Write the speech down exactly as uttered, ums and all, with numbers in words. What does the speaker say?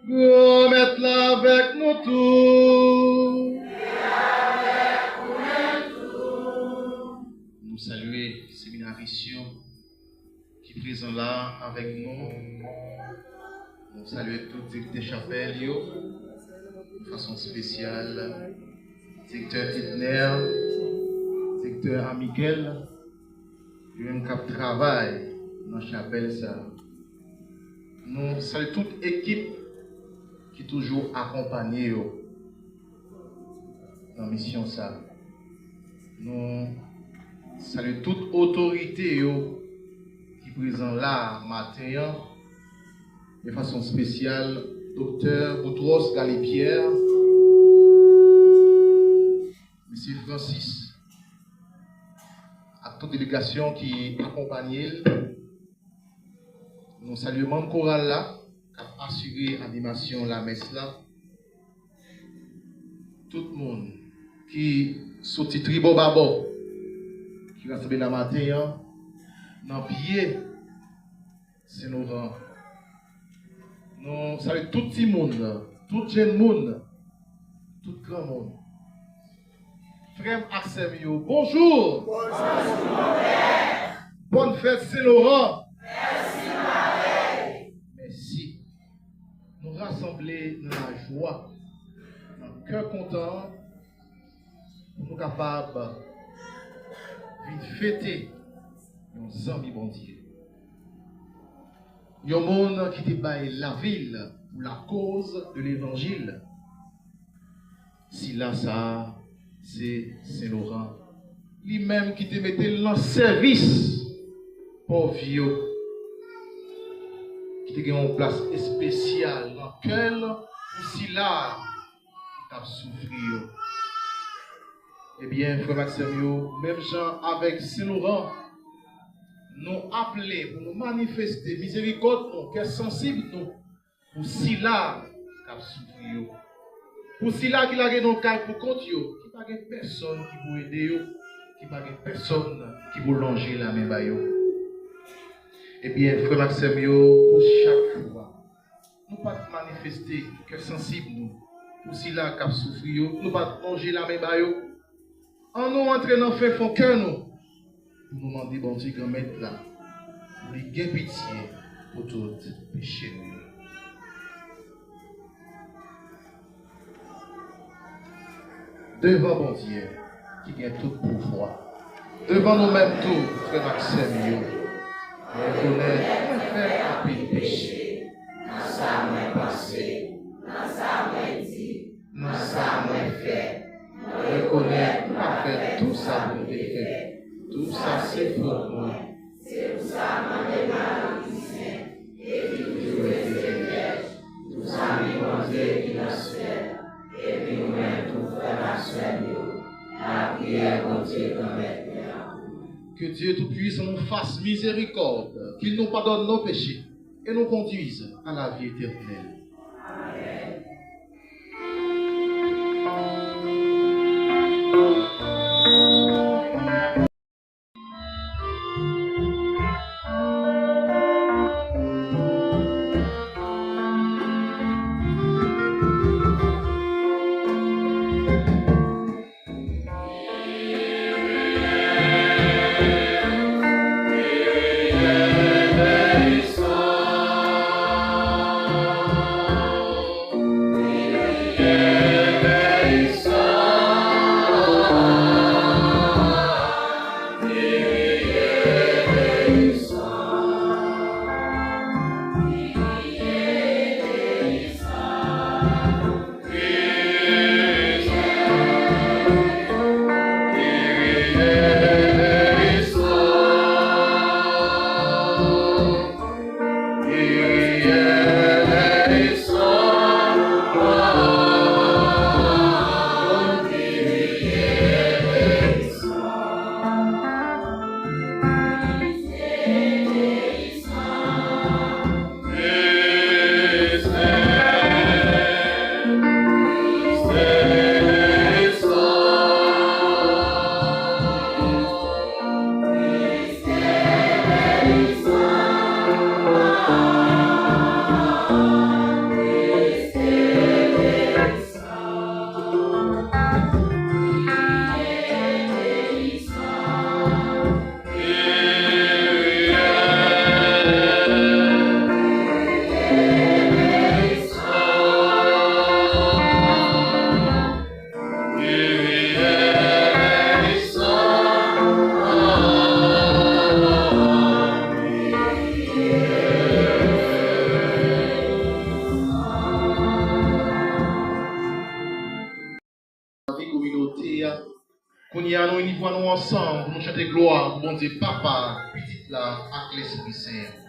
Granmèt la avèk nou tou. Nou salye seminaris yo ki prezan la avèk nou. Nou salye tout direktè chapèl yo, de fason espesyal, direktè Edner, direktè Amicale, yo menm k ap travay nan chapèl sa a. Nou salye tout ekip ki toujou akonpanye yo nan misyon sa a. Nou salye tout otorite yo ki prezan la a maten an, de fason espesyal, Doktè Boutros Ghali Pierre, Mesye Francis, ak tout delegasyon ki akonpanye l. Nou salye manm koral la k ap asire animasyon lamès la. Tout moun ki soti tribò babò, ki rasanble la maten an, nan pye Sen Loran. Nou salye tout timoun, tout jenn moun, tout granmoun. Frè m ak sè m yo, bonjou! Bonjou, monchè! Bòn fèt Sen Loran! Mèsi parèy! Mèsi. Nou rasanble nan lajwa, nan kè kontan, pou nou kapab vin fete yon zanmi Bondye. Yon moun ki te bay lavi l pou lakoz de levanjil. Sila sa a, se Sen Loran. Li menm ki te mete l nan sèvis pòv yo, ki te gen yon plas espesyal nan kè l pou sila ki t ap soufri yo. Ebyen, frè m ak sè m yo, menm jan avèk Sen Loran, nou aple pou nou manifeste mizerikòd nou, kè sansib nou, pou sila k ap soufri yo. Pou sila ki lage nan kay pou kont yo, ki pa gen pèsòn ki pou ede yo, ki pa gen pèsòn ki pou lonje lamen ba yo. Ebyen, frè m ak sè m yo, pou chak fwa nou pa t manifeste kè sansib nou pou sila k ap soufri yo, nou pa t lonje lamen ba yo, ann nou antre nan fen fon kè nou pou nou mande Bondye Granmèt la pou li gen pitye pou tout peche nou yo. Devan Bondye ki gen tout pouvwa, devan nou menm tou, frè m ak sè m yo, mwen rekonèt mwen fè anpil peche nan sa mwen panse, nan sa mwen di, nan sa mwen fè. Mwen rekonèt mwen pa fè tou sa pou m te fè. Tou sa se fòt mwen. Se pou sa mande Mari ki sen, epi toujou rete vyèj, pou zanmi Bondye ki nan syèl, epi nou menm tou frè m ak sè m yo, lapriyè Bondye Granmèt mwen an pou nou. Que Dieu Tout-Puissant nous fasse miséricorde, qu'il nous pardonne nos péchés et nous conduise à la vie éternelle. Amèn. Pran nou ansanm pou nou chante glwa pou Bondye Papa, Pitit la ak Lespri Sen an.